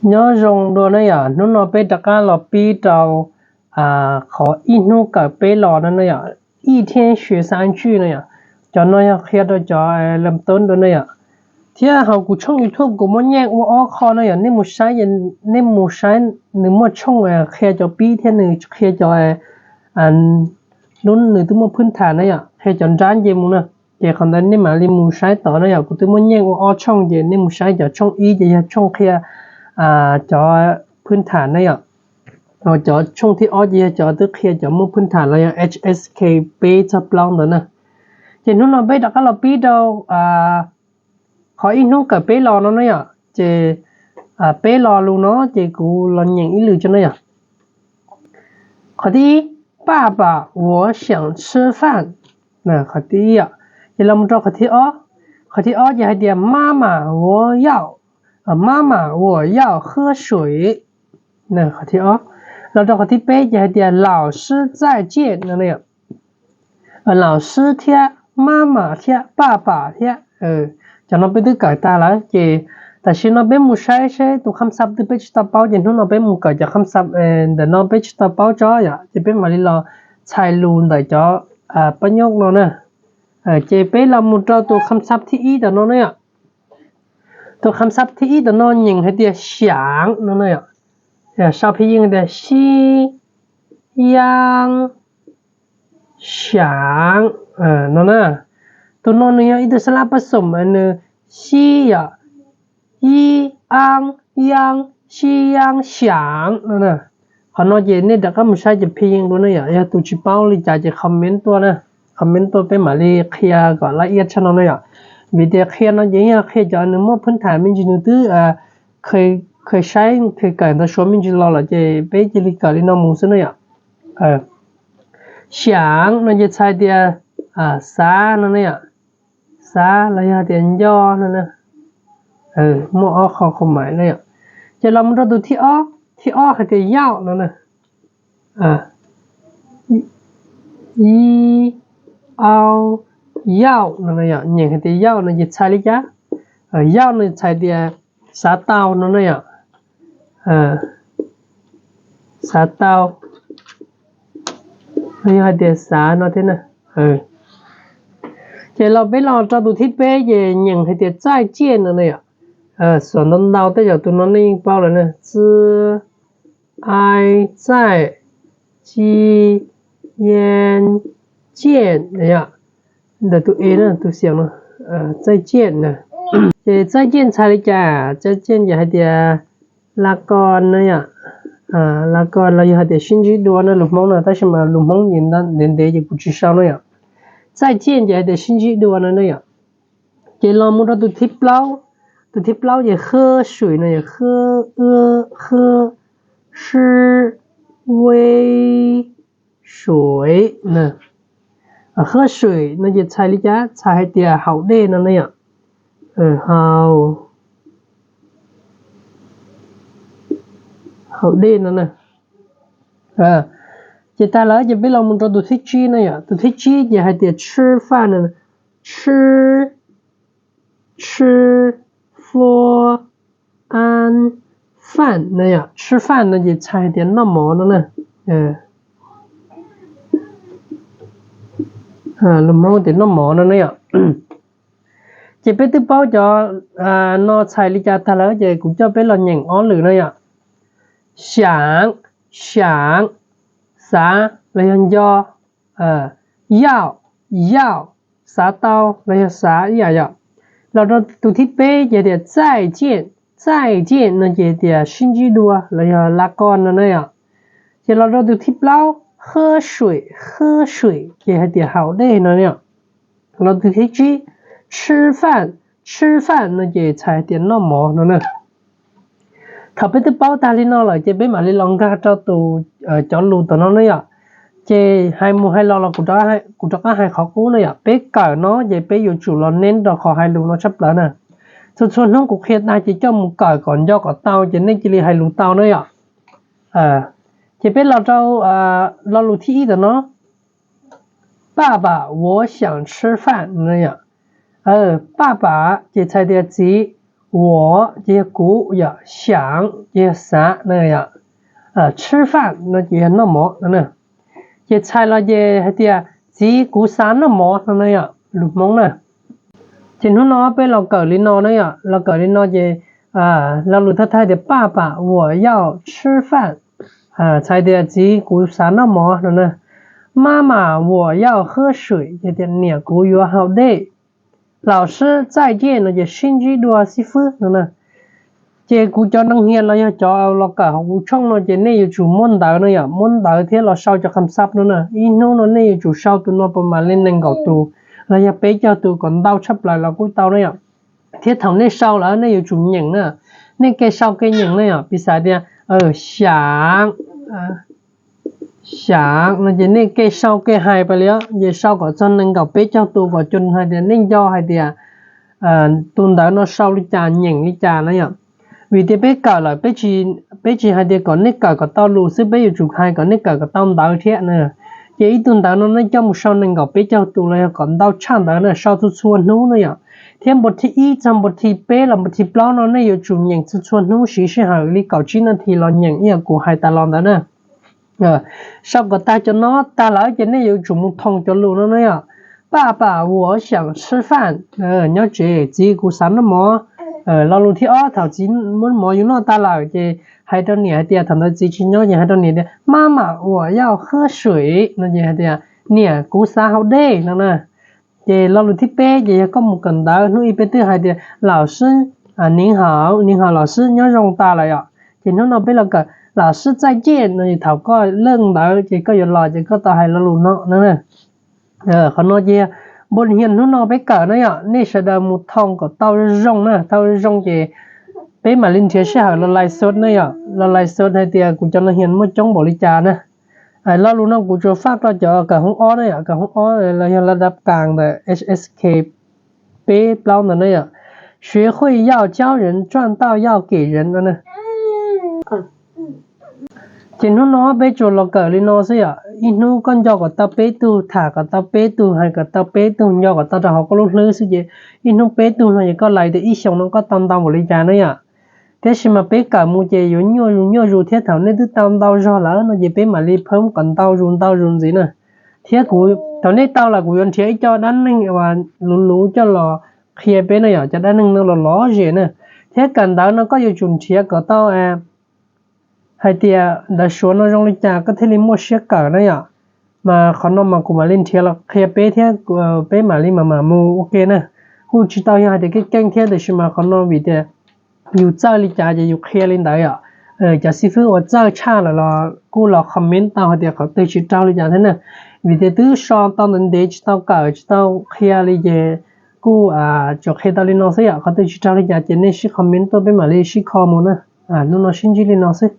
Nyob zoo dua na yom, hnub no peb rov qab los pib rau qhov ib hnub kawm peb los no na yom, 一天学三句 no yom. Cov no yog qhia rau cov lab toob dua na yom. Thiab hauv kuv tshooj YouTube kuv muaj nyeej ua ob qho no yom, nej mus saib, nej mus saib nws muaj tshooj qhia cov pib thiab nws qhia cov lub nws twb muaj phwb tham na yom, qhia cov nrab nce mus na. Ces qhov ntawd nej mam li mus saib tod na yom, kuv twb muaj nyeej ua ob tshooj ces nej mus saib cov tshooj ib ces yog tshooj qhia cov phwb tham na yom. Cov tshooj thib ob ces yog cov twb qhia cov muaj phwb tham los yog H S K peb txog plaub ntawd na. Ces hnub no peb rov qab los pib rau qhov ib hnub kawm peb los no na yom. Ces peb lo lus no ces kuv los nyeem ib lwm tso na yom. Qhov thib ib, 爸爸，我想吃饭. Qhov thib ib yom. Ces los mus rau qhov thib ob. Qhov thib ob ces hais tias 妈妈，我要，妈妈，我要喝水. Qhov thib ob. Los rau qhov thib peb ces hais tias 老师再见 no na yom. 老师 thiab 妈妈 thiab 爸爸 thiab. Cov no peb twb kawm tag lawm ces tam sim no peb mus saib seb tus kham xab twg peb tsis tau paub ces hnub no peb mus kawm cov kham xab ntawm no peb tsis tau paub tso yom, ces peb mam li los txhais lus ntawm cov pab nyob no na. Ces peb los mus rau tus kham xab thib ib tam no na yom. Tus kham xab thib ib tam no nyeem hais tias 想 no na yom. Sau phi yeej tias 西洋 想 no na. Tus no nws yog ib tug xab lab pab xoom nws 西 yom, 西洋, 西洋, 想 no na. Qhov no ces nej rov qab mus saib cov phi yeej dua na yom, yog tus tsis paub li cas ces comment tuaj na, comment tuaj peb mam li qhia kom laj iab tshaj no na yom. Vim tias qhia no ces yog qhia cov nws muaj phwb tham me ntsis nws twb kheev saib kheev kawm ntawv Suav me ntsis los lawm ces peb cia li kawm li no mus xwb na yom. 想 no ces txhais tias xav no na yom, xav los yog tias nco no na. Muaj ob qho qhov mais na yom. Ces los mus rau tus thib ob, thib ob hais tias 要 no na. 要 no na yom, nyeem hais tias 要 no ces txhais li cas? 要 no txhais tias xav tau no na yom. Xav tau, yog hais tias xav no thiab na. Ces los peb los rau tus thib peb ces nyeem hais tias 再见 no na yom. Xuam ntau ntau tej zaum tus no nej yeej paub lawm na, 再见, 再见 no yom. Ntawm tus e na, tus xiam no, 再见 na. Ces 再见 txhais li cas? 再见 ces hais tias la ko na yom. La ko los yog hais tias sib ntsib dua no lus Hmoob no, tab sis mas lus Hmoob ces ntev ntev ces kuv tsis sau na yom. 再见 ces hais tias sib ntsib dua no na yom. Ces los mus rau tus thib plaub, tus thib plaub ces 喝水 no yom, 喝, 喝, 水 no ces txhais li cas? Txhais hais tias haus dej no na yom. Haus, haus dej no na. Ces tag lawm ces peb los mus rau tus thib tsib na yom, tus thib tsib ces hais tias 吃饭 no, 吃, 吃, 饭 no yom, 吃饭 no ces txhais hais tias noj mov no na. Lus Hmoob tias noj mov no na yom. Ces peb twb paub cov no txhais li cas tag lawm ces kuv coj peb los nyeem ob lwm no yom. 想, 想, xav los yog nco. 要, 要, xav tau los yog xav ib yam yom. Los rau tus thib peb ces tias 再见, 再见 no ces tias sib ntsib dua los yog la ko no na yom. Ces los rau tus thib plaub, 喝水, 喝水 ces hais tias haus dej no na yom. Los tus thib tsib, 吃饭, 吃饭 no ces txhais hais tias noj mov no na. Thaum peb twb paub tag li no lawm ces peb mam li los nkag rau tus, cov lus tom no na yom. Ces hais mus hais los los kuv rov qab hais qhov qub na yom, peb kawm no ces peb yuav tsum los neb rau qhov hais lus no tshaj plaws na. Txhua txhua hnub kuv qhia tag ces coj mus kawm kom nco kom tau ces nej cia li hais lus tau na yom. Ces peb los rau lo lus thib ib tom no, 爸爸, 我想吃饭 no yom. 爸爸 ces txhais tias txiv, 我 ces yog kuv yom, 想 ces yog xav na yom, 吃饭 no ces yog noj mov no na. Ces txhais los ces hais tias txiv kuv xav noj mov no na yom, lus Hmoob na. Ces hnub no peb los kawm li no na yom, los kawm li no ces lo lus thawj thawj tias 爸爸我要吃饭, txhais tias txiv kuv xav noj mov no na. 妈妈我要喝水 ces tias niam kuv yuav haus dej. 老师再见 no ces sib ntsib dua xib fwb no na. Ces kuv cov neeg hias los yog cov los kawm hauv kuv tshooj no ces nej yuav tsum muab ntawv no yom, muab ntawv thiab los sau cov kham xab no na. Ib hnub no nej yuav tsum sau tus no puas mam li nees nkaum tus los yog peb caug tus, kom ntau tshaj plaws los kuj tau na yom. Thiab thaum nej sau lawm nej yuav tsum nyeem na, nej kev sau kev nyeem na yom. Piv xam tias 想, 想 no ces nej kev sau kev hais pab li, ces sau kom txog nees nkaum peb caug tus kom cov hais tias nej nco hais tias tus ntawv no sau li cas nyeem li cas na yom. Vim tias peb kawm lawm, peb tsis hais tias kom nej kawm kom tau lus xwb, peb yuav tsum hais kom nej kawm kom tau ntawv thiab na. Ces ib tug ntawv no nej coj mus sau nees nkaum peb caug tus los yog kom ntau tshaj ntawd na, sau txhua txhua hnub na yom. Thiab npuas thib ib txog npuas thib peb los npuas thib plaub no nej yuav tsum nyeem txhua txhua hnub siv sij hawm li kaum tsib nas this los nyeem ib yam kuv hais tas los ntawd na. Sau kom tag cov no tag lawm ces nej yuav tsum mus thoom cov lus no na yom. 爸爸我想吃饭, nyob tsev txiv kuv xav noj mov. Lo lus thib ob thaum txiv muab mov yus noj tag lawm ces hais rau niam hais tias, thaum ntawd txiv tsis nyob ces hais rau niam tias 妈妈我要喝水 no ces hais tias niam kuv xav haus dej no na. Ces lo lus thib peb ces yog koj mus kawm ntawv, hnub ib peb twb hais tias 老师您好, 您好老师, nyob zoo tas lawm yom. Ces hnub no peb los kawm 老师再见 no ces thaum koj leej ntawv ces koj yuav los ces koj tau hais lo lus no na. Qhov no ces npau hias hnub no peb kawm na yom, nej sawv daws mus thoom kom tau zoo na, tau zoo ces peb mam li nrhiav sij hawm los live show na yom, los live show hais tias kuv cov neeg hias muaj coob npaum li cas na. Lo lus no kuv tsuas faj rau cov kawm hoob ob na yom, kawm hoob ob los yog lab dab kas ntawm H S K peb plaub ntawd na yom. 学会要教人，赚到要给人 no na. Ces hnub no peb tsuas los kawm li no xwb yom, ib hnub koj nco kom tau peb tug, tham kom tau peb tug, hais kom tau peb tug, nco kom tau rau hauv koj lub hlwb xwb ces ib hnub peb tug no ces koj lais tias ib xyoos no koj tau ntau npaum li cas na yom. Tab sis mas peb kawm mus ces yuav nyuaj zus nyuaj zus thiab, thaum nej twb tau ntau zog lawm no ces peb mam li phawb kom ntau zus ntau zus ntxiv na. Thiab kuv thaum nej tau lawm kuv yuav nrhiav ib co dab neeg uas luv luv coj los qhia peb na yom, cov dab neeg no los lom zem na. Thiab kawm ntawv no koj yuav tsum nrhiav kom tau hais tias ntawv Suav no zoo li cas koj thiaj li muaj siab kawm na yom. Mas qhov no mas kuv mam li nrhiav los qhia peb thiab peb mam li mam mam mus ua ke na. Kuj tsis tau yog hais tias keej keej thiab, tiam sis mas qhov no vim tias yus txawj li cas ces yus qhia li ntawd yom. Cov xib fwb uas txawj tshaj lawm los kuj los comment tau hais tias qhov twg tsis raug li cas thiab na. Vim tias twb so tau ntev ntev tsis tau kawm tsis tau qhia li ces kuj tsuas qhia tau li no xwb yom. Qhov twg tsis raug li cas ces nej sib comment tuaj peb mam li sib kho mus na. Hnub no sib ntsib li no xwb.